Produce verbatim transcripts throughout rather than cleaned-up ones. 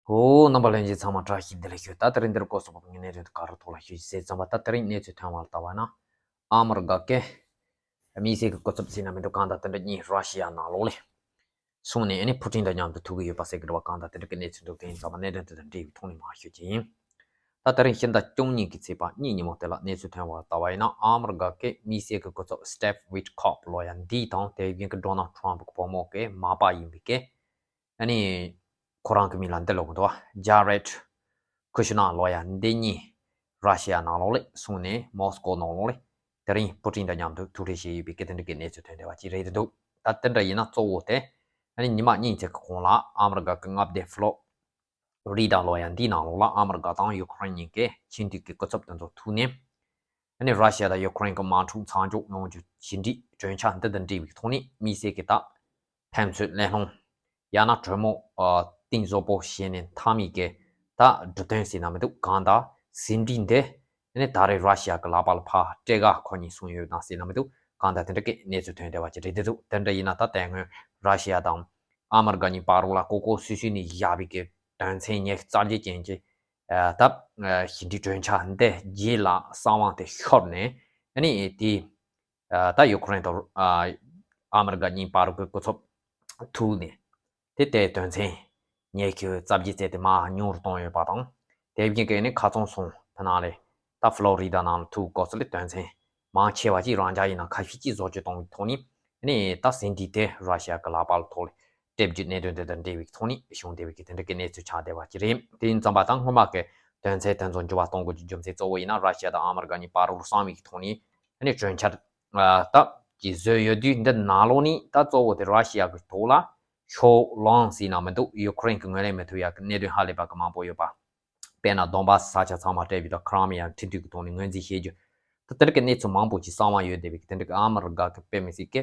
ཧོ། རྣམ་པ་ལྷན་རྒྱས་ཚང་མ་བཀྲ་ཤིས་བདེ་ལེགས་ཞུ། ད་དེ་རིང་འདིར་སྐོར་སོགས་པ་ངས་གནད་དོན་དུ་ག་རུ་ཐོག་ལ་ཞུ་ཞིག་ཟེར་ཙམ་པ། ད་དེ་རིང་གནས་ཚུལ་ཐོན་བ་ལ་ལྟ་བ་ན། ཨ་མི་རི་ཀ་གི་དམིགས་བསལ་གྱི་སྐུ་ཚབ་ཟེར་ན་མི་འདུག་གང་ལྟར་དེ་འདྲ་གཉིས་ར་ཤི་ཡ་ནང་ལོགས་ལ་སོང་ནས། ཨ་ནི་ཕུ་ཀྲིན་དང་མཉམ་དུ་ཐུག་གི་ཡོད་པ་ཟེར་གི་རེད་བ། གང་ལྟར་དེ་འདྲ་གི་གནས་ཚུལ་འདུག་དེ་ཡིན་ཙམ་པ་གནད་དོན་དེ་དང་འབྲེལ་བའི་ཐོག་ནས་མར་ཞུ་རྒྱུ་ཡིན། ད་དེ་རིང་ཕྱི་ཟླ་བཅུ་གཉིས་ཀྱི་ཚེས་པ་གཉིས་ཉིན་མོ་དེ་ལ་གནས་ཚུལ་ཐོན་བ་ལ་ལྟ་བ་ཡིན་ན། ཨ་མི་རི་ཀ་གི་དམིགས་བསལ་གྱི་སྐུ་ཚབ་Steve Witkoff ལོ་ཡ་འདི་དང་དེ་བཞིན་གྱི་Donald Trump གི་བུ་མོ་གི་མ་པ་ཡིན་པའི་གི་ཨ་ནི་ཁོ་རང་གི་མིང་ལ་འདི་ལབ་གི་འདུག་བ། Jared Kushner ལོ་ཡ་འདི་གཉིས་ར་ཤི་ཡ་ནང་ལོགས་ལ་སོང་ནས་མོ་སི་ཀོ་ནང་ལོགས་ལ་དེ་རིང་ཕུ་ཀྲིན་དང་མཉམ་དུ་ཐུག་འཕྲད་བྱས་ཡོད་པའི་སྐད་དེ་འདྲ་གི་གནས་ཚུལ་ཐོན་བསྡད་པ་ཅིག་རེད་འདུག་ད་དེ་འདྲ་ཡིན་ན་གཙོ་བོ་དེ་ཨ་ནི་ཉི་མ་གཉིས་ཙམ་གྱི་གོང་ལ་ཨ་མི་རི་ཀ་གི་མངའ་སྡེ་ཕློ་རི་ཌ་ལོ་ཡ་འདིའི་ནང་ལོགས་ལ་ཨ་མི་རི་ཀ་དང་ཡུ་ཀེ་རེན་གཉིས་ཀའི་ཆེས་མཐོའི་གི་སྐུ་ཚབ་དེ་ཚོ་ཐུག་ནས། ཨ་ནི་ར་ཤི་ཡ་དང་ཡུ་ཀེ་རེན་གྱི་དམག་འཁྲུག་མཚམས་འཇོག་ཡོང་རྒྱུ་ཞི་འགྲིག་གྲོས་འཆར་འདི་དང་འབྲེལ་བའི་ཐོག་ནས་དམིགས་བསལ་གྱི་ད་ཕན་ཚུན་གླེང་སློང་ཡང་ན་གྲོས་མོལ་ཨ་གཏིང་ཟབ་པོ་བྱས་ནས་མཐའ་མའི་གི་ད་གྲོས་དོན་ཟེར་ན་མི་འདུག་གང་ལྟར་ཟིན་བྲིས་འདི་ཨ་ནི་ད་རེས་ར་ཤི་ཡ་གི་ལག་པ་ལ་ཕར་སྤྲད་ག་ཁོ་གཉིས་སོང་ཡོད་ན་ཟེར་ན་མི་འདུག་གང་ལྟར་དེ་འདྲ་གི་གནས་ཚུལ་ཐོན་བསྡད་པ་ཅིག་རེད་འདུག་དེ་འདྲ་ཡིན་ན་ད་དེ་སྔོན་ར་ཤི་ཡ་དང་ཨ་མི་རི་ཀ་གཉིས་བར་ལ་ལྐོག་ལྐོག་སུད་སུད་ནས་བཞག་པའི་གི་དོན་ཚན་ཉི་ཤུ་རྩ་བརྒྱད་ཅན་གྱི་ཨ་ད་ཨ་ཞི་འགྲིག་གྲོས་འཆར་འདི་རྗེས་ལ་གསང་བ་དེ་ཤོར་ནས། ཨ་ནི་དེ་ཨ་ད་ཡུ་ཀེ་རེན་དང་ཨ་ཨ་མི་རི་ཀ་གཉིས་བར་གྱི་སྐུ་ཚབ་ཐུག་ནས་དེ་ལྟའི་དོན་ཚན་ཉི་ཤུ་རྩ་བརྒྱད་བཙལ་ཏེ་མར་ཉུང་རུ་གཏོང་ཡོད་པ་དང་། དེ་བཞིན་གྱི་ཨ་ནི་ཁ་ཚང་སོང་ཕི་ནང་ལས་ད་ཕློ་རི་ཌ་ནང་ལ་ཐུག་སྐབས་སུ་ལས་དོན་ཚན་མང་ཆེ་བ་ཅིག་རང་འཇགས་ཡིན་ན་ཁ་ཤས་ཅིག་བཟོ་བཅོས་གཏོང་བའི་ཐོག་ནས། ཨ་ནི་ད་ཟིན་བྲིས་དེ་ར་ཤི་ཡ་གི་ལག་པ་ལ་ཐོག་ལ་སྤྲད་རྒྱུ་གནད་དོན་དེ་དང་འབྲེལ་བའི་ཐོག་ནས་བྱུང་བསྡད་པའི་གི་དེ་འདྲ་གི་གནས་ཚུལ་ཆགས་བསྡད་པ་ཅིག་རེད། དེ་ཡིན་ཙམ་པ་ད་སྔོན་མ་གི་དོན་ཚན་དེ་ཚོ་འགྱུར་བ་གཏོང་དགོས་ཀྱི་རྒྱུ་མཚན་གཙོ་བོ་ཡིན་ན། ར་ཤི་ཡ་དང་ཨ་མི་རི་ཀ་གཉིས་བར་དུ་གསང་བའི་གི་ཐོག་ནས་ཨ་ནི་གྲོས་འཆར་ཨ་ད་ཅིག་བཟོས་ཡོད་དུས། འདི་ནང་ལོགས་ནས་ད་གཙོ་བོ་དེ་ར་ཤི་ཡ་གི་ཐོག་ལ་ཤོག་ལངས་ཟེར་ན་མི་འདུག་ཡུ་ཀེ་རེན་གྱིས་ངོས་ལེན་མི་ཐུབ་ཡ་གི་གནད་དོན་ཧ་ལས་པ་གི་མང་པོ་ཡོད་པ། དཔེར་ན་དོན་བཱ་སི་ས་ཆ་ཚང་མ་སྤྲད་པའི་དང་ཁི་རི་མི་ཡ་ཁྲིམས་མཐུན་གྱི་ཐོག་ནས་ངོས་འཛིན་བྱེད་རྒྱུ། ད་དེ་འདྲ་གི་གནས་ཚུལ་མང་པོ་ཅིག་གསང་བ་ཡོད་བསྡད་པའི་གི་དེ་འདྲ་གི་ཨ་མི་རི་ཀ་གི་དཔེ་མི་སྲིད་གི་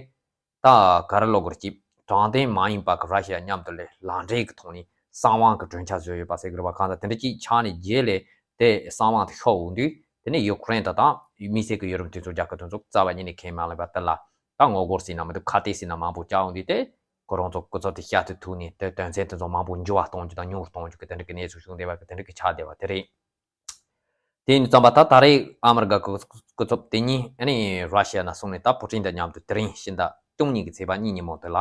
ད་ག་རེ་ལབ་དགོས་རེད། ཅིག་དྲང་བདེན་མ་ཡིན་པ་གི་ར་ཤི་ཡ་མཉམ་དུ་ལས་ལག་འབྲེལ་གི་ཐོག་ནས་གསང་བ་གི་གྲོས་འཆར་བཟོས་ཡོད་པ་ཟེར་གི་རེད་བ། གང་ལྟར་དེ་འདྲ་ཅིག་ཆགས་ནས་རྗེས་ལས་དེ་གསང་བ་དེ་ཤོར་འོང་དུས། དེ་ནས་ཡུ་ཀེ་རེན་དང་ད་དམིགས་བསལ་གྱི་ཡུ་རོབ་མཐུན་ཚོགས་རྒྱལ་ཁབ་དེ་ཚོ་རྩ་བ་ཉིད་ནས་ཁས་མ་ལེན་པ་དེ་ལ་ད་ངོ་རྒོལ་ཟེར་ན་མི་འདུག་ཁ་གཏད་ཟེར་ན་མང་པོ་བཅག་འོང་དུས། དེ་ཁོ་རང་ཚོ་སྐུ་ཚབ་དེ་བསྐྱར་དུ་ཐུག་ནས་དེ་དོན་ཚན་དེ་ཚོ་མང་པོ་འགྱུར་བ་གཏོང་རྒྱུ་དང་ཉུང་རུ་གཏོང་རྒྱུ་གི་དེ་འདྲ་གི་གནས་ཚུལ་བྱུང་བསྡད་པ་གི་དེ་འདྲ་གི་ཆགས་བསྡད་པ་དེ་རེད། དེ་ཡིན་ཙམ་པ་ད་ད་རེས་ཨ་མི་རི་ཀ་གི་སྐུ་ཚབ་དེ་གཉིས་ཨ་ནི་ར་ཤི་ཡ་ནས་སོང་ནས་ད་པུ་ཏིན་དང་མཉམ་དུ་དེ་རིང་ཕྱི་ཟླ་བཅུ་གཉིས་ཀྱི་ཚེས་པ་གཉིས་ཉིན་མོ་དེ་ལ་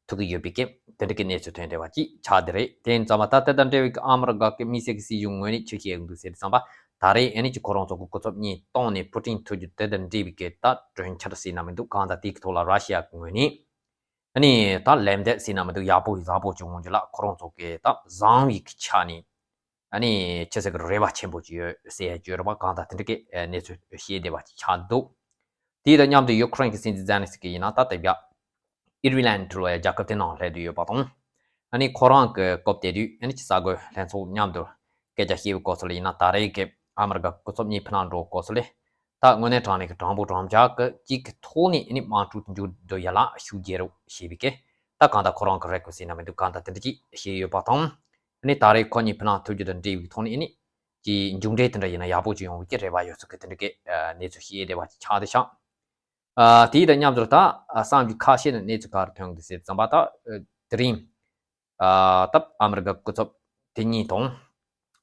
ཐུག་གི་ཡོད་པའི་སྐད་དེ་འདྲ་གི་གནས་ཚུལ་ཐོན་བསྡད་པ་ཅིག་ཆགས་བསྡད་རེད། དེ་ཡིན་ཙམ་པ་ད་དེ་དང་འབྲེལ་བའི་ཨ་མི་རི་ཀ་གི་དམིགས་བསལ་གྱི་སྲིད་གཞུང་ངོས་ནས་ཆི་བཤད་ཡོང་འདུག་ཟེར་ཙམ་པ། ད་རེས་ཨ་ནི་ཅིག་ཁོ་རང་ཚོ་གི་སྐུ་ཚབ་གཉིས་བཏང་ནས་པུ་ཏིན་ཐུག་རྒྱུ་དེ་དང་འབྲེལ་བའི་སྐད་ད་གྲོས་འཆར་ཟེར་ན་མི་འདུག་གང་ལྟར་དེའི་ཐོག་ལ་ར་ཤི་ཡ་གི་ངོས་ནས་ཨ་ནི་ད་ལན་འདེབས་ཟེར་ན་མི་འདུག་ཡག་པོ་བཟང་པོ་ཅིག་འོང་རྒྱུ་ལ་ཁོ་རང་ཚོ་གི་ད་བཟང་བའི་གི་ཆ་ནས་ཨ་ནི་ཆི་ཟེར་གི་རེ་བ་ཆེན་པོ་ཅིག་ཡོད་ཟེར་ཡ་བརྗོད་རེད་བ། གང་ལྟར་དེ་འདྲ་གི་གནས་ཚུལ་བཤད་བསྡད་པ་ཅིག་ཆགས་འདུག་དེའི་དང་མཉམ་དུ་ཡུ་ཀེ་རེན་གྱི་སྲིད་འཛིན་ཛེ་ལན་སི་ཀི་ཡིན་ན་ད་ལྟ་བརྒྱ་ཨིར་ཝི་ལན་ཌི་ལོ་ཡ་རྒྱལ་ཁབ་དེ་ནང་སླེབས་བསྡད་ཡོད་པ་དང་། ཨ་ནི་ཁོ་རང་གི་སྐབས་དེ་དུས་ཨ་ནི་ཅིག་གསར་འགོད་ལྷན་ཚོགས་མཉམ་དུ་སྐད་ཆ་བཤད་པའི་སྐབས་སུ་ལ་ཡིན་ན། ད་རེས་ཀྱི་ཨ་མི་རི་ཀ་སྐུ་ཚབ་གཉིས་ཕི་ནང་འགྲོ་སྐབས་སུ་ལ་ད་དངོས་གནས་དྲང་གནས་ཀྱི་དྲང་པོ་དྲང་འཇགས་ཀྱི་གཅིག་གི་ཐོག་ནས་ཨ་ནི་དམག་འཁྲུག་མཇུག་བསྡུ་ཡ་ལ་ཤུགས་རྒྱག་རོགས་ཞེས་པའི་སྐད་ད་གང་ལྟར་ཁོ་རང་གི་རེ་སྐུལ་ཟེར་ན་མི་འདུག་གང་ལྟར་དེ་འདྲ་ཅིག་བཤད་ཡོད་པ་དང་། ཨ་ནི་ད་རེས་ཁོ་གཉིས་ཕི་ནང་ཐུག་རྒྱུ་དང་འབྲེལ་བའི་ཐོག་ནས་ཨ་ནི་ཀྱི་མཇུག་འབྲས་དེ་འདྲ་ཡིན་ན་ཡག་པོ་ཅིག་ཡོང་བའི་ཀྱི་རེ་བ་ཡོད་ཚུལ་གྱི་དེ་འདྲ་གི་གནས་ཚུལ་བཤད་བསྡད་པ་ཅིག་ཆགས་བསྡད་ཤག་ཨ་དེའི་དང་མཉམ་དུ་ད་ཨ་བསམ་རྒྱུ་ཁ་ཤས་ནི་གནས་ཚུལ་ག་རེ་ཐོན་གི་འདུག་ཟེར་ཙམ་པ། ད་ཨ་དེ་རིང་ཨ་ད་ཨ་མི་རི་ཀ་སྐུ་ཚབ་དེ་གཉིས་དང་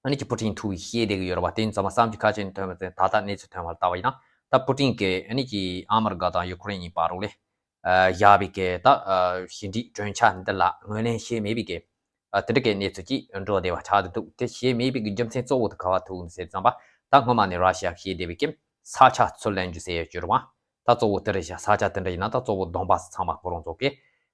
ཨ་ནི་ཀྱི་པུ་ཏིན་ཐུག་པའི་བཤད་བསྡད་གི་ཡོད་རེད་བ། དེ་ཡིན་ཙམ་པ་བསམ་རྒྱུ་ཁ་ཤས་ནི་ཐོན་པ་ཚོས་ད་ལྟ་གནས་ཚུལ་ཐོན་པ་ལ་ལྟ་བ་ཡིན་ན། ད་པུ་ཏིན་གྱིས་ཨ་ནི་ཀྱི་ཨ་མི་རི་ཀ་དང་ཡུ་ཀེ་རེན་གཉིས་བར་རོགས་ལས་ཨ་བཞག་པའི་གི་ད་ཨ་ཞི་འགྲིག་གྲོས་འཆར་འདི་ལ་ངོས་ལེན་བྱས་མེད་པའི་གི་ཨ་དེ་འདྲ་གི་གནས་ཚུལ་ཅིག་འགྲོ་བསྡད་པ་ཆགས་བསྡད་འདུག་དེ་བྱས་མེད་པའི་གི་རྒྱུ་མཚན་གཙོ་བོ་དེ་ག་བ་ཐུག་ནི་ཟེར་ཙམ་པ། ད་སྔོན་མ་ནས་ར་ཤི་ཡ་བཤད་བསྡད་པའི་གི་ས་ཆ་ཚུར་ལེན་རྒྱུ་ཟེར་ཡ་གྱུར་བ། ད་གཙོ་བོ་དེ་རེད་ཤག་ས་ཆ་དེ་འདྲ་ཡིན་ན་ད་གཙོ་བོ་དོན་བཱ་སི་ཚང་མ་ཁོ་རང་ཚོ་གི་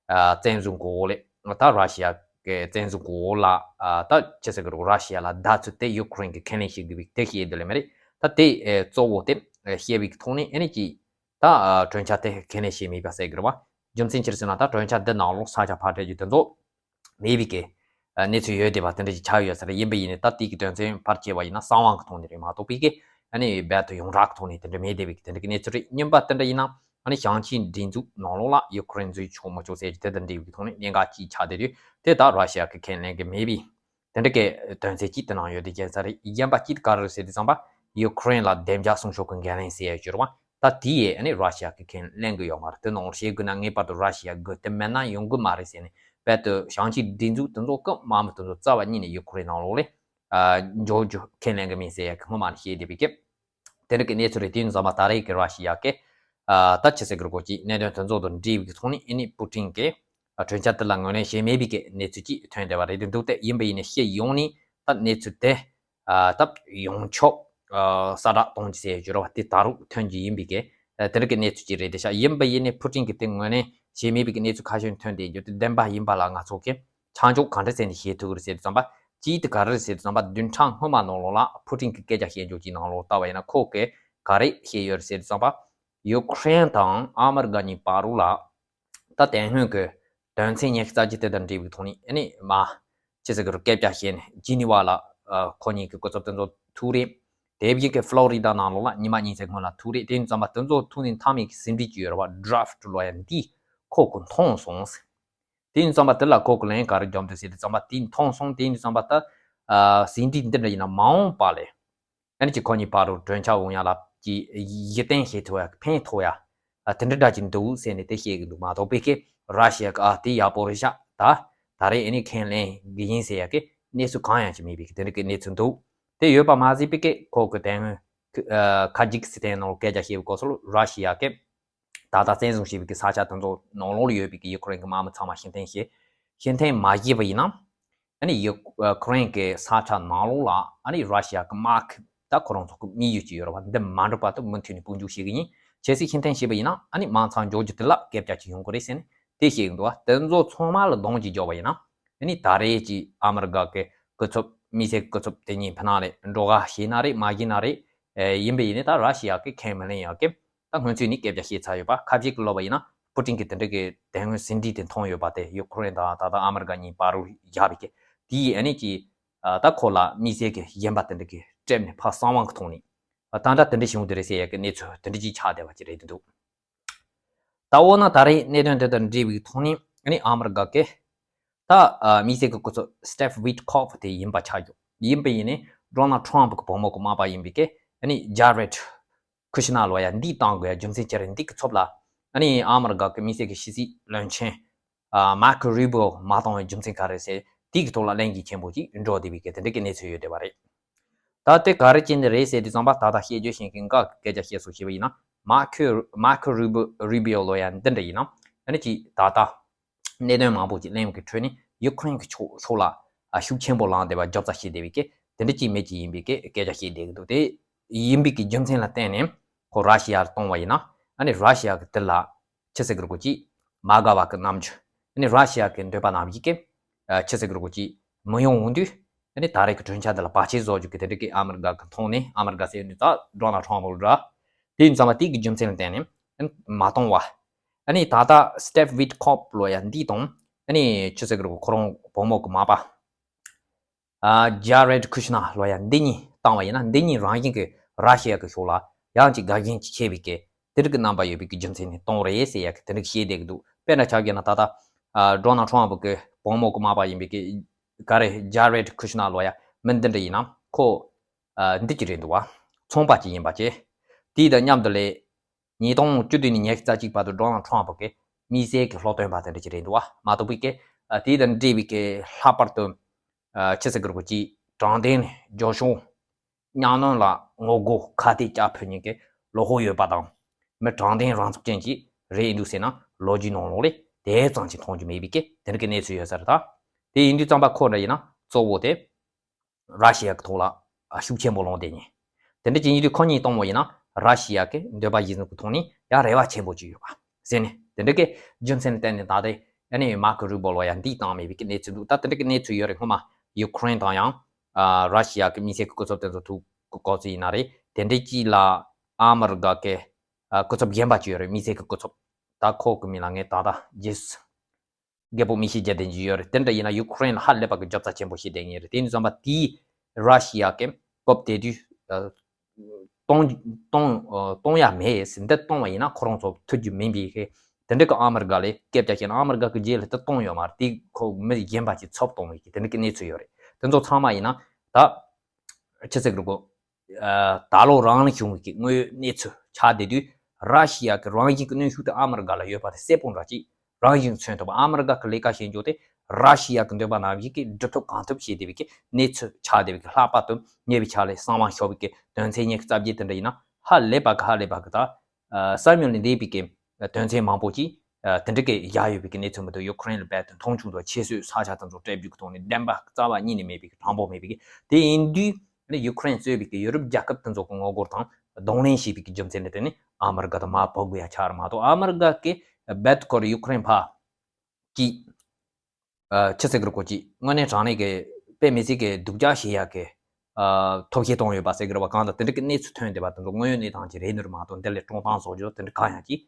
ཨ་བཙན་བཟུང་གི་འོག་ལ། ད་ར་ཤི་ཡ་གི་བཙན་བཟུང་གི་འོག་ལ་ཨ་ད་ཅི་ཟེར་གི་རེད། ར་ཤི་ཡ་ལ་བདག་ཚུལ་དེ་ཡུ་ཀེ་རེན་གྱིས་ཁས་ལེན་བྱེད་དགོས་པའི་དེ་བཤད་དེ་ལས་མ་རེད། ད་དེ་ཨེ་གཙོ་བོ་དེ་ཨེ་བཤད་པའི་ཐོག་ནས་ཨ་ནི་ཀྱི་ད་ཨ་གྲོས་འཆར་དེ་ཁས་ལེན་བྱས་མེད་པ་ཟེར་གི་རེད་བ། རྒྱུ་མཚན་ཅི་རེད་ཟེར་ན། ད་གྲོས་འཆར་འདི་ནང་ལོགས་ས་ཆ་ཕར་སྤྲད་རྒྱུ་དེ་ཚོ་མེད་པའི་གི་ཨ་གནས་ཚུལ་ཡོད་བསྡད་པ་དེ་འདྲ་ཞིག་ཆགས་ཡོད་ས་རེད། ཡིན་པ་ཡིན་ནའི་ད་དེ་གི་དོན་ཚན་ཕལ་ཆེ་བ་ཡིན་ན་གསང་བ་གི་ཐོག་ནས་རེད་མ་གཏོགས་པའི་གི་ཨ་ནི་རྦད་དེ་ཡོངས་གྲགས་ཀྱི་ཐོག་ནས་དེ་འདྲ་མེད་བསྡད་པའི་གི་དེ་འདྲ་གི་གནས་ཚུལ་རེད། གཉིས་པ་དེ་འདྲ་ཡིན་ན་ཨ་ནི་ཞིང་ཆེན་སྒྲིག་འཛུགས་ནང་ལོགས་ལ་ཡུ་ཀེ་རེན་འཛུལ་ཆོག་མི་ཆོག་ཟེར་གྱི་དེ་དང་འབྲེལ་བའི་གི་ཐོག་ནས་གནད་འགག་ཅིག་ཆགས་བསྡད་དུས། དེ་ད་ར་ཤི་ཡ་གི་ཁས་ལེན་གི་མེད་པའི་དེ་འདྲ་གི་དོན་ཚན་གཅིག་དེ་ནང་ཡོད་དེ་རྒྱལ་ས་རེད། གཞན་པ་གཅིག་ག་རེ་རེད་ཟེར་དུས་ཙམ་པ། ཡུ་ཀེ་རེན་ལ་བདེ་འཇགས་སྲུང་སྐྱོབ་ཀྱི་འགན་ལེན་ཟེར་ཡ་གྱུར་བ། ད་དེ་ཡས་ཨ་ནི་ར་ཤི་ཡ་གི་ཁས་ལེན་གི་ཡོད་མ་རེད། དེ་ནང་བཤད་དགོས་ན་ངེས་པར་དུ་ར་ཤི་ཡ་དགོས་དེ་མེད་ན་ཡོང་གི་མ་རེད་ཟེར་ནས་ བལ་དུ་ཞིང་ཆེན་སྒྲིག་འཛུགས་དེ་ཚོ་གི་དམག་མི་དེ་ཚོ་རྩ་བ་ཉིད་ནས་ཡུ་ཁུ་རེན་ནང་ལོགས་ལ་འཇོག་རྒྱུ་ཁས་ལེན་གི་མིན་ཟེར་ཡ་གི་སྔོན་མ་ནས་བཤད་བསྡད་པའི་སྐབས། དེ་རིང་གི་གནས་ཚུལ་རེད། དེ་ཡིན་ཙང་མ་ད་རེས་ཀྱི་ར་ཤི་ཡ་གི་ད་ཆི་ཟེར་གི་རེད་གོ་ཅིག་གནད་དོན་དེ་ཚོ་དང་འབྲེལ་བའི་ཐོག་ནས་ཨ་ནི་པུ་ཏིན་གྱི་གྲོས་འཆར་དེ་ལ་ངོས་ལེན་བྱས་མེད་པའི་གི་གནས་ཚུལ་ཅིག་ཐོན་བསྡད་པ་རེད། དེ་འདུག་སྟེ་ཡིན་པ་ཡིན་ནའི་སྤྱི་ཡོངས་ནས་ད་གནས་ཚུལ་དེ་ད་ཡོངས་ཁྱབ་གསལ་བསྒྲགས་གཏོང་རྒྱུ་ཟེར་རྒྱུ་རེད་བ། དེ་ད་རུང་ཐོན་རྒྱུ་ཡིན་པའི་གི་དེ་རིང་གི་གནས་ཚུལ་ཅིག་རེད། དེ་ཤག་ཡིན་པ་ཡིན་ནའི་པུ་ཏིན་གྱིས་དེ་ངོས་ལེན་བྱས་མེད་པའི་གི་གནས་ཚུལ་ཁ་ཤས་ཐོན་བསྡད་རྒྱུ་དེ་བདེན་པ་ཡིན་པ་ལ་ང་ཚོ་གི་ཆ་འཇོག་ག་འདྲ་བྱས་ནས་བྱེད་ཐུབ་ཀྱི་རེད་ཟེར་དུས་ཙམ་པ། གཅིག་དེ་ག་རེ་རེད་ཟེར་དུས་ཙམ་པ། བདུན་ཕྲག་སྔོན་མ་ནང་ལོགས་ལ་པུ་ཏིན་གྱིས་སྐད་ཆ་བཤད་རྒྱུ་ཅིག་ནང་ལོགས་ལྟ་བ་ཡིན་ན་ཁོ་གིས་ག་རེ་བཤད་ཡོད་རེད་ཟེར་དུས་ཙམ་པ། ཡུ་ཁུ་རེན་དང་ཨ་མི་རི་ཀ་གཉིས་བར་ལ་ད་དེ་སྔོན་གྱི་དོན་ཚན་ཉི་ཤུ་རྩ་གཅིག་དེ་དང་འབྲེལ་བའི་ཐོག་ནས་ཨ་ནི་མ་ཅི་ཟེར་གི་རུ་སྐད་ཆ་བཤད་ནས་ཇི་ནི་ཝ་ལ་ཁོ་གཉིས་ཀྱི་སྐུ་ཚབ་དེ་ཚོ་ཐུག་རེད། དེ་བཞིན་གྱི་ཕློ་རི་ཌ་ནང་ལོགས་ལ་ཉི་མ་གཉིས་ཚེ་སྔོན་ལ་ཐུག་རེད། དེ་ཡིན་ཙམ་པ་དེ་ཚོ་ཐུག་ནས་མཐའ་མའི་གི་ཟིན་བྲིས་ཅིག་ཡོད་རེད་བ། ཌ་རབ་ཊི་ལོ་ཡ་འདི་ཁོ་གིས་མཐོང་སོང་ཟེར། དེ་ཡིན་ཙམ་པ་དེ་ལ་ཁོ་གི་ལན་ག་རེ་བརྒྱབ་འདུག་ཟེར་དུས་ཙམ་པ། དེ་མཐོང་སོང་། དེ་ཡིན་དུས་ཙམ་པ་ད་ཟིན་བྲིས་འདི་འདྲ་ཡིན་ན་མ་འོངས་པ་ལ་ཨ་ནི་ཅིག་ཁོ་གཉིས་བར་རུ་གྲོས་འཆར་འོང་ཡ་ལ་ཅིག་གཞི་རྟེན་བྱེད་ཐུབ་ཡ་ཕན་ཐོགས་ཡ་དེ་འདྲ་འདྲ་ཅིག་འདུག་ཟེར་ནས་དེ་བཤད་གི་འདུག་མ་གཏོགས་པའི་གི་ར་ཤི་ཡ་གི་ཨ་དེ་ཡག་པོ་རེད་ཤག་ད་ད་རེས་ཨ་ནི་ཁས་ལེན་གི་ཡིན་ཟེར་ཡ་གི་གནས་ཚུལ་གང་ཡང་ཅིག་མེད་པའི་གི་དེ་འདྲ་གི་གནས་ཚུལ་འདུག་དེ་ཡོད་པ་མ་ཟད་པའི་གི་ཁོ་གི་དེ་སྔོན་ཁ་ཇིག་སི་ཐན་ནང་སྐད་ཆ་བཤད་པའི་སྐབས་སུ་ར་ཤི་ཡ་གི་ད་ལྟ་བཙན་བཟུང་བྱས་པའི་གི་ས་ཆ་དེ་ཚོ་ནང་ལོགས་ལ་ཡོད་པའི་གི་ཡུ་ཁུ་རེན་གི་དམག་མི་ཚང་མ་ཕྱིར་འཐེན་བྱས། ཕྱིར་འཐེན་མ་བྱས་པ་ཡིན་ན་ཨ་ནི་ཡུ་ཁུ་རེན་གི་ས་ཆ་ནང་ལོགས་ལ་ཨ་ནི་ར་ཤི་ཡ་གི་དམག་ད་ཁོ་རང་ཚོ་གི་དམིགས་ཡུལ་ཅིག་ཡོད་རེད་བ། འདི་མ་འགྲུབ་བར་དུ་མུ་མཐུད་ནས་དཔུང་འཇུག་བྱེད་གི་ཡིན། གལ་སྲིད་ཕྱིར་འཐེན་བྱས་པ་ཡིན་ན་ཨ་ནི་མང་ཚང་འཇོག་རྒྱུ་དེ་ལ་སྐད་ཆ་ཅིག་ཡོང་གི་རེད་ཟེར་ནས་དེ་བཤད་གི་འདུག་བ། དེ་ཚོ་ཚང་མ་ལ་གདོང་ཅིག་འཇོག་པ་ཡིན་ན་ཨ་ནི་ད་རེས་ཀྱི་ཨ་མི་རི་ཀ་གི་སྐུ་ཚབ་དམིགས་བསལ་སྐུ་ཚབ་དེ་གཉིས་ཕི་ནང་ལ་འགྲོ་ག་བྱས་ན་རེད་མ་བྱས་ན་རེད། ཨེ་ཡིན་པ་ཡིན་ནའི་ད་ར་ཤི་ཡ་གི་ཁས་མི་ལེན་ཡག་གི་ད་སྔོན་ཚུད་ནས་སྐད་ཆ་བཤད་ཚར་ཡོད་པ། ཁ་ཤས་ཀྱིས་ལབ་པ་ཡིན་ན་པུ་ཏིན་གྱིས་དེ་འདྲ་གི་དེ་སྔོན་ཟིན་བྲིས་དེ་མཐོང་ཡོད་པ་དེ་ཡུ་ཁུ་རེན་དང་ད་ལྟ་ཨ་མི་རི་ཀ་གཉིས་བར་རུ་བཞག་པའི་གི་དེ་ཡིས་ཨ་ནི་ཀྱི་ད་ཁོ་ལ་དམིགས་བསལ་གྱི་ཞེན་པ་དེ་འདྲ་གི་སྤྲད་ནས་ཕར་གསང་བ་གི་ཐོག་ནས་ད་འདྲ་དེ་འདྲ་བྱུང་དེ་རེད་ཟེར་ཡག་གི་གནས་ཚུལ་དེ་འདྲ་ཅིག་ཆགས་བསྡད་པ་ཅིག་རེད་འདུག་ད་འོ་ན་ད་རེས་གནད་དོན་དེ་དང་འབྲེལ་བའི་ཐོག་ནས་ཨ་ནི་ཨ་མི་རི་ཀ་གི་ད་དམིགས་བསལ་གྱི་སྐུ་ཚབ་སི་ཊིབ་ཝིཊ་ཁོབ་དེ་ཡིན་པ་ཆགས་རྒྱུ་ཡིན་པ་ཡིན་ནའི་ཌོ་ནལ་ཊམ་གྱི་བུ་མོ་གི་མ་པ་ཡིན་པའི་གི་ཨ་ནི་ཇེ་རེད་ཁུ་ཤི་ན་ལོ་ཡ་འདི་བཏང་དགོས་ཡ་རྒྱུ་མཚན་ཅི་རེད། འདི་གི་ཚབ་ལ་ཨ་ནི་ཨ་མི་རི་ཀ་གི་དམིགས་བསལ་གྱི་ཕྱི་སྲིད་བློན་ཆེན་མར་ཁོ་རུ་བྷི་ཡོ་མ་བཏང་བའི་རྒྱུ་མཚན་ག་རེ་ཟེར། དེ་གི་ཐོག་ལ་གླེང་གཞི་ཆེན་པོ་ཅིག་འགྲོ་བསྡད་པའི་གི་དེ་འདྲ་གི་གནས་ཚུལ་ཡོད་བསྡད་པ་རེད། ད་དེ་ག་རེ་བྱས་ནས་རེད་ཟེར་དུས་ཙམ་པ་ད་ལྟ་བཤད་རྒྱུ་ཞིག་གི་འགའ་སྐད་ཆ་བཤད་སོ་ཞེས་པ་ཡིན་ན་མར་ཁོ་མར་ཁོ་རུ་བྷི་རུ་བྷི་ཡོ་ལོ་ཡ་འདི་འདྲ་ཡིན་ན་ཨ་ནི་ཅིག་ད་ལྟ་གནད་དོན་མང་པོ་ཅིག་གླེང་བའི་གི་ཁྲོད་ནས་ཡུ་ཁུ་རེན་གི་ཕྱོགས་ཕྱོགས་ལ་ཤུགས་ཆེན་པོ་ལངས་བསྡད་པ་རྒྱབ་རྩ་བྱས་བསྡད་པའི་གི་དེ་འདྲ་ཅིག་མེད་ཅིག་ཡིན་པའི་གི་སྐད་ཆ་བཤད་བསྡད་གི་འདུག་དེ་ཡིན་པའི་གི་རྒྱུ་མཚན་ལ་བརྟེན་ནས་ཁོ་ར་ཤི་ཡར་གཏོང་བ་ཡིན་ན་ཨ་ནི་ར་ཤི་ཡ་གི་དེ་ལ་ཆི་ཟེར་གི་རེད་གོ་ཅིག་མ་དགའ་བ་གི་རྣམ་འགྱུར། ཨ་ནི་ར་ཤི་ཡ་གི་འདོད་པ་ནང་བཞིན་གི་ཆི་ཟེར་གི་རེད་གོ་ཅིག་མི་ཡོང་འོང་དུས་ཨ་ནི་ད་རེས་ཀྱི་གྲོས་འཆར་འདི་ལ་བར་ཆད་བཟོ་རྒྱུ་གི་དེ་འདྲ་གི་ཨ་མི་རི་ཀ་གི་མཐོང་ནས་ཨ་མི་རི་ཀ་ཟེར་ནས་ད་ཌོ་ནལ་ཊམ་ལ་ར་དེ་ཡིན་ཙང་མ་དེ་གི་རྒྱུ་མཚན་ལ་བརྟེན་ནས་ཨ་ནི་མ་གཏོང་བ། ཨ་ནི་ད་ལྟ་སི་ཊིབ་ཝིཊ་ཁོབ་ལོ་ཡ་འདི་དང་ཨ་ནི་ཆི་ཟེར་གི་རེད་གོ་ཁོ་རང་བུ་མོ་གི་མ་པ། ཨ་ཇེ་རེད་ཁུ་ཤི་ན་ལོ་ཡ་འདི་གཉིས་བཏང་བ་ཡིན་ན་འདི་གཉིས་རང་བཞིན་གྱིས་ར་ཤི་ཡ་གི་ཕྱོགས་ལ་ཡང་ཅིག་དགའ་ཞེན་ཅིག་ཆེ་བའི་གི་དེ་རིགས་ཀྱི་རྣམ་པ་ཡོད་པའི་གི་རྒྱུ་མཚན་ནས་གཏོང་རེད་ཟེར་ཡ་གི་དེ་རིགས་བཤད་བསྡད་ཀྱི་འདུག་དཔེར་ན་ཆ་བཞག་ན་ད་ལྟ་ཨ་ཌོ་ནལ་ཊམ་གི་བུ་མོ་གི་མ་པ་ཡིན་པའི་གི་ག་རེ་ཇེ་རེད་ཁུ་ཤི་ན་ལོ་ཡ་མི་འདི་འདྲ་ཡིན་ན་ཁོ་ཨ་འདི་ཅིག་རེད་འདུག་བ། ཚོང་པ་ཅིག་ཡིན་པ་བྱས། དེ་དང་མཉམ་དུ་ལས་ཉིས་སྟོང་བཅུ་བདུན་ནས་ཉི་ཤུ་རྩ་གཅིག་བར་དུ་ཌོ་ནལ་ཊམ་གི་དམིགས་བསལ་གྱི་སློབ་སྟོན་པ་དེ་འདྲ་ཅིག་རེད་འདུག་བ། མ་གཏོགས་པའི་གི་ཨ་དེ་དང་འབྲེལ་བའི་གི་ལྷག་པར་དུ་ཨ་ཆི་ཟེར་གི་རེད་གོ་ཅིག་དྲང་བདེན་རྒྱབ་ལྗོངས་གཉའ་གནོན་ལ་ངོ་རྒོལ་ཁ་གཏད་བཅག་ཕོད་མཁན་གྱི་བློ་ཁོག་ཡོད་པ་དང་། མི་དྲང་བདེན་རང་ཚུགས་ཅན་ཅིག་རེད་འདུག་ཟེར་ན་ལོ་རྒྱུས་ནང་ལོགས་ལས་དེ་ཙམ་ཅིག་མཐོང་རྒྱུ་མེད་པའི་གི་དེ་འདྲ་གི་གནས་ཚུལ་ཡོད་ས་རེད་ད། དེ་ཡིན་དུས་ཙམ་པ་ཁོ་འདྲ་ཡིན་ན་གཙོ་བོ་དེ་ར་ཤི་ཡ་གི་ཐོག་ལ་ཤུགས་ཆེན་པོ་ལངས་བསྡད་མཁན། དེ་འདྲ་ཅིག་ཡིན་དུས་ཁོ་གཉིས་གཏོང་བ་ཡིན་ན་ར་ཤི་ཡ་གི་འདོད་པ་གཞི་བཟུང་གི་ཐོག་ནས་ཡང་རེ་བ་ཆེན་པོ་ཅིག་ཡོད་པ་ཟེར་ནས་དེ་འདྲ་གི་རྒྱུ་མཚན་ལ་བརྟེན་ནས་ད་ལྟའི་ཨ་ནི་མར་ཁོ་རུ་བྷི་ཡོ་ལོ་ཡ་འདི་བཏང་མེད་པའི་གི་གནས་ཚུལ་འདུག་ད་དེ་འདྲ་གི་གནས་ཚུལ་ཡོད་རེད། སྔོན་མ་ཡུ་ཁུ་རེན་དང་ཡང་ཨ་ར་ཤི་ཡ་གི་དམིགས་བསལ་གི་སྐུ་ཚབ་དེ་ཚོ་ཐུག་གི་སྐབས་སུ་ཡིན་ན་རེད། དེ་འདྲ་ཅིག་ལ་ཨ་མི་རི་ཀ་གི་ཨ་སྐུ་ཚབ་གཞན་པ་ཅིག་ཡོད་རེད། དམིགས་བསལ་གི་སྐུ་ཚབ་ད་ཁོ་གི་མིང་ལ་ངས་ད་ལྟ་རྗེས་སུ་རྒད་པོ་མི་ཤེས་རྒྱ་ལྡན་གྱི་ཡོད་རེད། དེ་འདྲ་ཡིན་ན་ཡུ་ཁུ་རེན་ལ་ཧ་ལས་པ་གི་རྒྱབ་རྩ་ཆེན་པོ་ཞིག་བསྡད་ངེས་རེད། དེ་ཡིན་ཙམ་པ་དེས་ར་ཤི་ཡ་གི་སྐབས་དེ་དུས་ཨ་གཏོང་གཏོང་ཨ་གཏོང་ཡ་མེད་ཟེར། འདི་གཏོང་བ་ཡིན་ན་ཁོ་རང་ཚོ་ཐུབ་རྒྱུ་མིན་པའི་གི་དེ་འདྲ་གི་ཨ་མི་རི་ཀ་ལ་སྐད་ཆ་བཤད་ན་ཨ་མི་རི་ཀ་གི་རྗེས་ལ་དེ་གཏོང་ཡོད་མ་རེད། དེ་ཁོ་མི་གཞན་པ་ཅིག་ཚབ་གཏོང་བའི་གི་དེ་འདྲ་གི་གནས་ཚུལ་ཡོད་རེད། དེ་ཚོ་ཚང་མ་ཡིན་ན་ད་ཆི་ཟེར་གི་རེད་གོ་ཨ་ད་ལོ་རང་ལ་བྱུང་བའི་གི་དངོས་ཡོད་གནས་ཚུལ་ཆགས་བསྡད་དུས་ར་ཤི་ཡ་གི་རང་བཞིན་གྱི་གནོན་ཤུགས་དེ་ཨ་མི་རི་ཀ་ལ་ཡོད་པ་དེ་གསལ་པོ་འདྲ་ཅིག་རང་བཞིན་མཚོན་ཐུབ་པ། ཨ་མི་རི་ཀ་གི་ལས་ཀ་བྱེད་འཇོག་དེ་ ར་ཤི་ཡ་གི་འདོད་པ་ནང་བཞིན་གྱི་སྒྲུབ་ཐབས་གང་ཐུབ་བྱས་བསྡད་པའི་གི་གནས་ཚུལ་ཆགས་བསྡད་པའི་གི་ལྷག་པར་དུ་ཉེ་བའི་ཆར་ལ་གསང་བ་ཤོར་བའི་གི་དོན་ཚན་ཉི་ཤུ་རྩ་བརྒྱད་དེ་འདྲ་ཡིན་ན་ཧ་ལས་པ་གི་ཧ་ལས་པ་གི་ད་གསར་མྱུལ་ནས་འདས་པའི་གི་དོན་ཚན་མང་པོ་ཅིག་དེ་འདྲ་གི་བཞག་ཡོད་པའི་གི་གནས་ཚུལ་མི་འདུག་ཡུ་ཁུ་རེན་ལ་རྦད་དེ་མཐོང་ཆུང་དང་ཆེ་བསོད་ས་ཆ་དེ་ཚོ་སྤྲད་རྒྱུ་གི་ཐོག་ནས་བདེན་པ་རྩ་བ་ཉིད་ནས་མེད་པའི་གི་དྲང་པོ་མེད་པའི་གི་དེ་ཡིན་དུས་ནི་ཡུ་ཁུ་རེན་གཙོས་པའི་གི་ཡུ་རོབ་རྒྱལ་ཁབ་དེ་ཚོ་གི་ངོ་རྒོལ་དང་གདོང་ལེན་བྱས་པའི་གི་རྒྱུ་མཚན་ནི་དེ་ནི་ཨ་མི་རི་ཀ་དང་མར་བབས་དགོས་ཡ་ཆགས་རེད་མ་གཏོགས་ཨ་མི་རི་ཀ་གི་རྦད་དེ་ཁོ་རང་ཡུ་ཁུ་རེན་ཕར་གྱིས། ཨ། ཆི་ཟེར་གི་རེད་ཁོ་ཅིག་དངོས་གནས་དྲང་གནས་ཀྱི་དཔེ་མི་སྲིད་ཀྱི་སྡུག་ཅག་བྱེད་ཡག་གི་ཨ། ཐབས་ཤེས་གཏོང་ཡོད་པ་ཟེར་གི་རེད་བ། གང་ལྟར་དེ་འདྲ་གི་གནས་ཚུལ་ཐོན་བསྡད་པ་དེ་ཚོ་དངོས་ཡོད་གནས་སྟངས་ཀྱི་རེད་ནི་རེད་མ་གཏོགས་འདི་ལས་བཀྲོངས་སྟངས་བཟོ་རྒྱུ་དེ་འདྲ་གང་ཡང་ཅིག་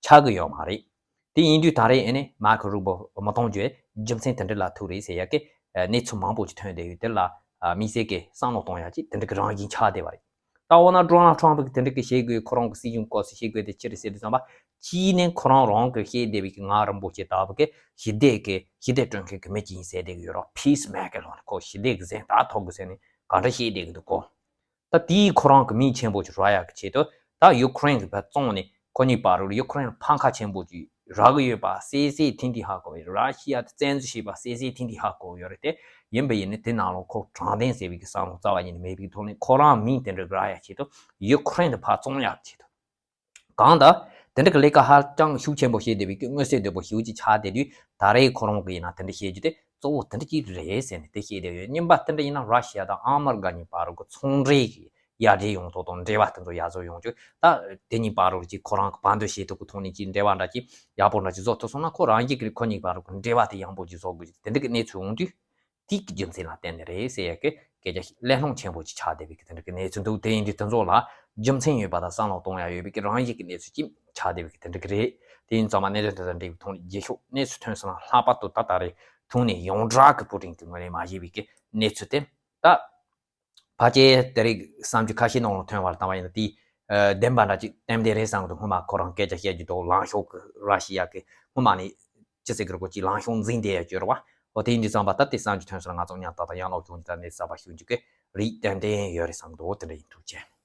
ཆགས་གི་ཡོད་མ་རེད། དེ་ཡིན་དུས་ད་རེས་ཨེ་ནས་མར་ཁེ་རུ་བོ་མི་གཏོང་རྒྱུའི་རྒྱུ་མཚན་དེ་འདྲ་ལ་ཐུག་རེད་ཟེར་ཡག་གི་གནས་ཚུལ་མང་པོ་ཅིག་ཐོན་བསྡད་ཡོད། དེ་ལ་དམིགས་བསལ་གྱི་བསམ་བློ་གཏོང་ཡག་ཅིག་དེ་འདྲ་གི་རང་བཞིན་ཆགས་བསྡད་པ་རེད། ད་འོ་ན་ཌོ་ནལ་ཊམ་ཕ་གིས་དེ་འདྲ་གི་བཤད་དགོས། ཁོ་རང་གི་སྲིད་གཞུང་སྐོར་སུ་བཤད་དགོས་དེ་ཅི་རེད་ཟེར་དུས་ཙམ་པ། གཅིག་ནས་ཁོ་རང་རང་གི་བཤད་བསྡད་པའི་གི་ངག་རིན་པོ་ཆེ་ལྟ་བུ་གི་ཞི་བདེ་གི་ཞི་བདེ་སྐྲུན་མཁན་གི་མི་གཅིག་ཡིན་ཟེར་བསྡད་གི་ཡོད་རོགས། ཕིས་མེ་ཀར་ལོ་ནི་ཁོ་ཞི་བདེ་གི་གཟེངས་རྟགས་ཐོབ་དགོས་ཟེར་ནས་ག་འདྲ་བཤད་བསྡད་གི་འདུག་གོ། ད་དེའི་ཁོ་རང་གི་མིང་ཆེན་པོ་ཅིག་རག་ཡག་གི་ཆེད་དུ་ད་ཡུ་ཁུ་རེན་གི་བར་བཙོང་ནས་ཁོ་གཉིས་བར་རུ་ཡུ་ཁུ་རེན་ཕམ་ཁ་ཆེན་པོ་ཅིག་རག་གི་ཡོད་པ་གསལ་གསལ་ཐིང་ཐིང་ཧ་གོ་ཡོད། ར་ཤི་ཡ་དེ་བཙན་འཛུལ་བྱས་པ་གསལ་གསལ་ཐིང་ཐིང་ཧ་གོ་ཡོད་རེད་དེ། ཡིན་པ་ཡིན་ནའི་དེ་ནང་ལོགས་ཁོ་དྲང་བདེན་ཟེར་བའི་གི་བསམ་བློ་རྩ་བ་ཉིད་ནས་མེད་པའི་ཐོག་ནས་ཁོ་རང་མིང་དེ་འདྲ་རག་ཡག་ཆེད་དུ་ཡུ་ཁུ་རེན་དེ་ཕར་བཙོང་ཡག་ཆེད་དུ། གང་ལྟར་དེ་འདྲ་གི་ལས་ཀ་ཧ་ཅང་ཤུགས་ཆེན་པོ་བྱས་བསྡད་པའི་གི་མངོན་གསལ་དོད་པོ་ཞེ་པོ་ཅིག་ཆགས་བསྡད་དུས་ད་རེས་ཁོ་རང་གི་ཡིན་ན་དེ་འདྲ་བཤད་རྒྱུ་དེ་གཙོ་བོ་དེ་འདྲ་ཅིག་རེད་ཟེར་ནས་དེ་བཤད་བསྡད་ཡོད། གཉིས་པ་དེ་འདྲ་ཡིན་ན་ར་ཤི་ཡ་དང་ཨ་མི་རི་ཀ་གཉིས་བར་གི་ཚོང་འབྲེལ་གྱི་ཡར་རྒྱས་ཡོང་ཐོག་དང་འབྲེལ་བ་དེ་ཚོ་ཡར་རྒྱས་ཡོང་རྒྱུ། ད་དེ་གཉིས་བར་རུ་ཅིག་ཁོ་རང་གི་བར་འདོད་བྱེད་ཐུབ་ཀྱི་ཐོག་ནས་ཅིག་འབྲེལ་བ་འདྲ་ཅིག་ཡག་པོ་འདྲ་ཅིག་བཟོ་ཐུབ་སོང་ན་ཁོ་རང་གི་ཁོ་གཉིས་བར་རུ་འབྲེལ་བ་དེ་ཡག་པོ་ཅིག་བཟོ་དགོས་ཅིག་དེ་འདྲ་གི་གནས་ཚུལ་འོང་དུས། དེ་གི་རྒྱུ་མཚན་ལ་བརྟེན་ནས་རེད་ཟེར་ཡག་གི་སྐད་ཆ་ཞིག་གླེང་སློང་ཆེན་པོ་ཅིག་ཆགས་བསྡད་པའི་གི་དེ་འདྲ་གི་གནས་ཚུལ་འདུག་དེ་ཡིན་དུས་དེ་ཚོ་ལ་རྒྱུ་མཚན་ཡོད་པ་དང་བསམ་བློ་གཏོང་ཡག་ཡོད་པའི་གི་རང་བཞིན་གི་གནས་ཚུལ་ཅིག་ཆགས་བསྡད་པའི་གི་དེ་འདྲ་གི་རེད། དེ་ཡིན་ཙང་མ་གནད་དོན་དེ་དང་འབྲེལ་བའི་ཐོག་ནས་རྗེས་ཕྱོགས་གནས་ཚུལ་ཐོན་སོང་ན་ལྷག་པར་དུ་ད་ད་རེས་ཐུག་ནས་ཡོངས་གྲགས་ཀྱི་པུ་ཏིན་གྱི་ངོས་ནས་མ་བཤད་པའི་གི་གནས་ཚུལ་དེ་ད། ཕལ་ཆེར་དེ་རིགས་བསམ་རྒྱུ་ཁ་ཤས་ནང་ལ་ཐོན་པ་ལ་བལྟས་པ་ཡིན་ན་དེ་བདེན་པ་འདྲ་ཅིག་ཏན་ཏན་རེད་བསམ་གི་འདུག་སྔོན་མ་ཁོ་རང་སྐད་ཆ་བཤད་རྒྱུ་འདུག་ལངས་ཕྱོགས་ཀྱི་ར་ཤི་ཡ་གི་སྔོན་མ་ནས་ཅི་ཟེར་གི་རེད་གོ་ཅིག་ལངས་ཕྱོགས་འཛིན་བསྡད་ཡ་ཅིག་ཡོད་རེད་བ། འོ་དེ་ཡིན་དུས་ཙམ་པ་ད་དེ་བསམ་རྒྱུ་ཐོན་སོང་ན་ང་ཚོ་མཉམ་དུ་ད་ལྟ་ཡང་ལོག་ཡོང་རྒྱུ་ད་གནས་ཚུལ་གསར་པ་ཞུ་རྒྱུ་གི་རིགས་ཏན་ཏན་ཡོད་རེད་བསམ་གི་འདུག་དེ་འདྲ་ཡིན། ཐུགས་རྗེ་ཆེ།